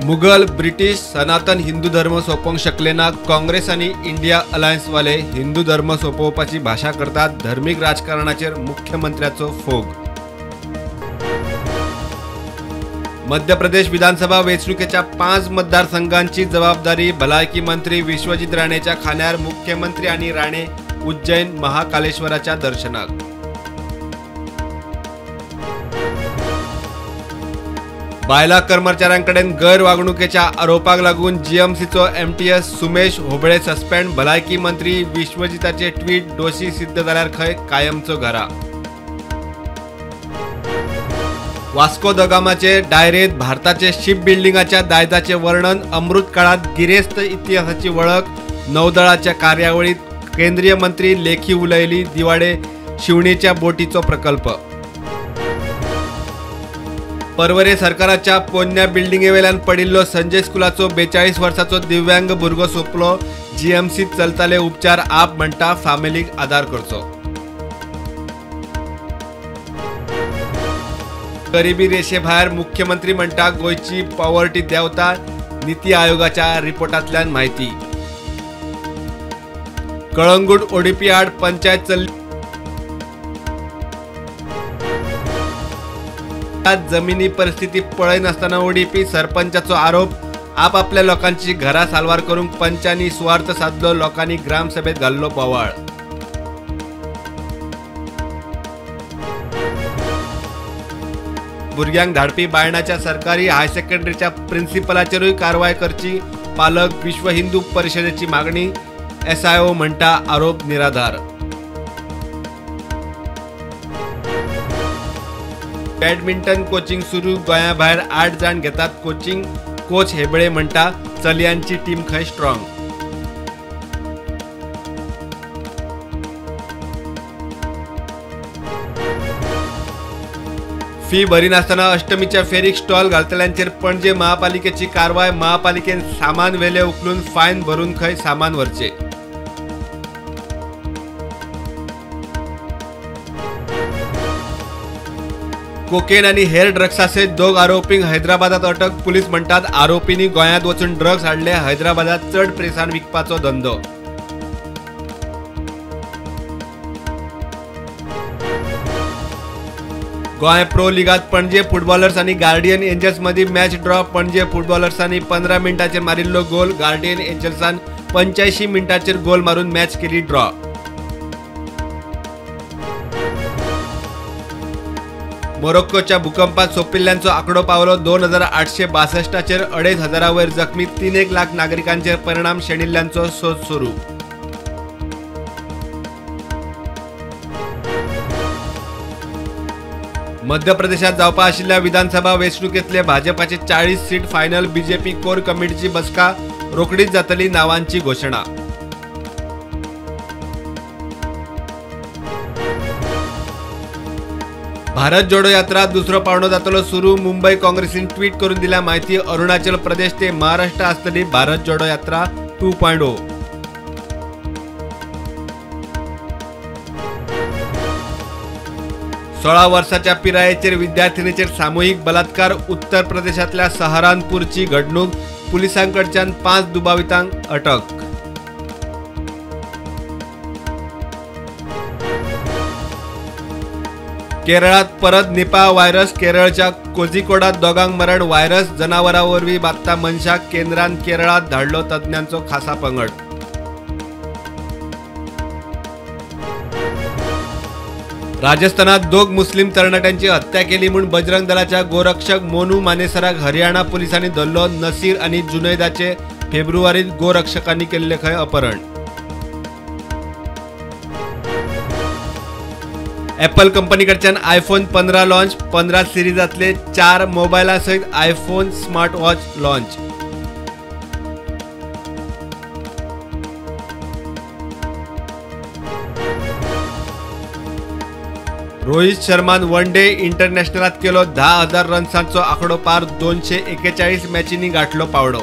Mughal, British, सनातन हिंदू धर्म सोंपोवंक शकले ना. काँग्रेस आनी इंडिया अलायन्सवाले हिंदू धर्म सोंपोवपाची भाशा करतात. धर्मीक राजकारणाचेर मुख्यमंत्र्याचो फोग. मध्य प्रदेश विधानसभा वेंचणुकेच्या 5 मतदारसंघांची जबाबदारी भलायकी मंत्री विश्वजीत राणेच्या खांद्यार. मुख्यमंत्री आनी राणे उज्जैन महाकालेश्वराच्या दर्शनाक. बायला कर्मचाऱ्यांकडेन गैरवागणुकेच्या आरोपाक लागून जीएमसीचो एमटीएस सुमेश होबळे सस्पेंड. भलायकी मंत्री विश्वजिताचे ट्वीट, दोशी सिद्ध जाल्यार खंय कायमचो घरा. वास्को the गामाचे डायरेंत भारताचे शिप बिल्डिंगाच्या दायजाचे वर्णन. अमृत काळात गिरेस्त इतिहासाची वळख. नौदळाच्या कार्यावळीत केंद्रीय मंत्री लेखी उलयली. दिवाडे शिवणीच्या बोटीचो प्रकल्प. परवरे सरकाराच्या पोन्न्या बिल्डिंगेवेल्यान पडिल्लो संजय स्कुलाचो 42 वर्साचो दिव्यांग भुरगो सोंपलो. जीएमसीत चलताले उपचार. आप म्हणटा फॅमिलीक आदार करचो. गरिबी रेशे भायर मुख्यमंत्री म्हणटा गोंयची पॉवर्टी देंवता. नीती आयोगाच्या रिपोर्टांतल्यान म्हायती. कळंगूट ओडीपी आड पंचायत चल्ली. जमिनी परिस्थिती पळयनासतना ओडीपी सरपंचाचो आरोप. आपापल्या लोकांची घरां साल्वार करूंक पंचांनी सुवार्थ सादलो. लोकांनी ग्रामसभेत घाल्लो बोवाळ. भुरग्यांक धाडपी बायणाच्या सरकारी हायर सेकंडरीच्या प्रिन्सिपलाचेरूय कारवाय करची. पालक विश्व हिंदू परिषदेची मागणी. एसआयओ म्हणटा आरोप निराधार. बॅडमिंटन कोचिंग सुरू. गोंया भायर 8 जाण घेतात कोचिंग. कोच हेबळे म्हणटा चलयांची टीम खंय स्ट्रॉंग. फी भरिनासतना अष्टमीच्या फेरीक स्टॉल घालतल्यांचेर पणजे महापालिकेची कारवाय. महापालिकेन सामान वेले उखलून फायन भरून खंय सामान व्हरचे. कोकेन आनी हेर ड्रग्सा सयत 2 आरोपींक हैदराबादात अटक. पुलीस म्हणटात आरोपींनी गोंयांत वचून ड्रग्स हाडले. हैदराबादात चड प्रेसान विकपाचो धंदो. गोंय प्रो लिगात पणजे फुटबॉलर्स आनी गार्डियन एंजल्स मदीं मॅच ड्रॉ. पणजे फुटबॉलर्सांनी 15 मिनटांचेर मारिल्लो गोल. गार्डियन एंजल्सान 85 मिनटांचेर गोल मारून मॅच केली ड्रॉ. मोरोक्कोच्या भूकंपात सोंपिल्ल्यांचो आंकडो पावलो 2862चेर. 2500 वयर जखमी. 3 लाख नागरिकांचेर परिणाम. शेणिल्ल्यांचो सोद सुरू. मध्य प्रदेशात जावपा आशिल्ल्या विधानसभा वेंचणुकेंतले भाजपाचे 40 सीट फायनल. बीजेपी कोर कमिटीची बसका रोखडीच जातली. नावांची घोशणा. भारत जोडो यात्रा दुसरो पावंडो जातलो सुरू. मुंबय काँग्रेसीन ट्वीट करून दिल्या म्हायती. अरुणाचल प्रदेश ते महाराष्ट्र आसतली भारत जोडो यात्रा 2.0. 16 वर्साच्या पिरायेचेर विद्यार्थिनीचेर सामुहीक बलात्कार. उत्तर प्रदेशांतल्या सहारानपूरची घडणूक. पुलिसांकडच्यान 5 दुबावितांक अटक. केरळात परत निपा व्हायरस. केरळच्या कोझिकोडात 2 मरण. व्हायरस जनावरां वरवीं बादता मनशाक. केंद्रान केरळात धाडलो तज्ञांचो खासा पंगड. राजस्थानात 2 मुस्लिम तरणाट्यांची हत्या केली म्हूण बजरंग दलाच्या गोरक्षक मोनू मानेसराक हरियाणा पुलिसांनी धरलो. नसीर आनी जुनैदाचे फेब्रुवारीत गोरक्षकांनी केल्ले खंय अपहरण. एपल कंपनीकडच्यान आयफोन 15 लॉन्च. 15 सिरीजांतले 4 मोबायला सयत आयफोन स्मार्टवॉच लॉन्च. रोहित शर्मान वन डे इंटरनॅशनलात केलो 10,000 रन्सांचो आंकडो पार. 241 मॅचींनी गाठलो पावडो.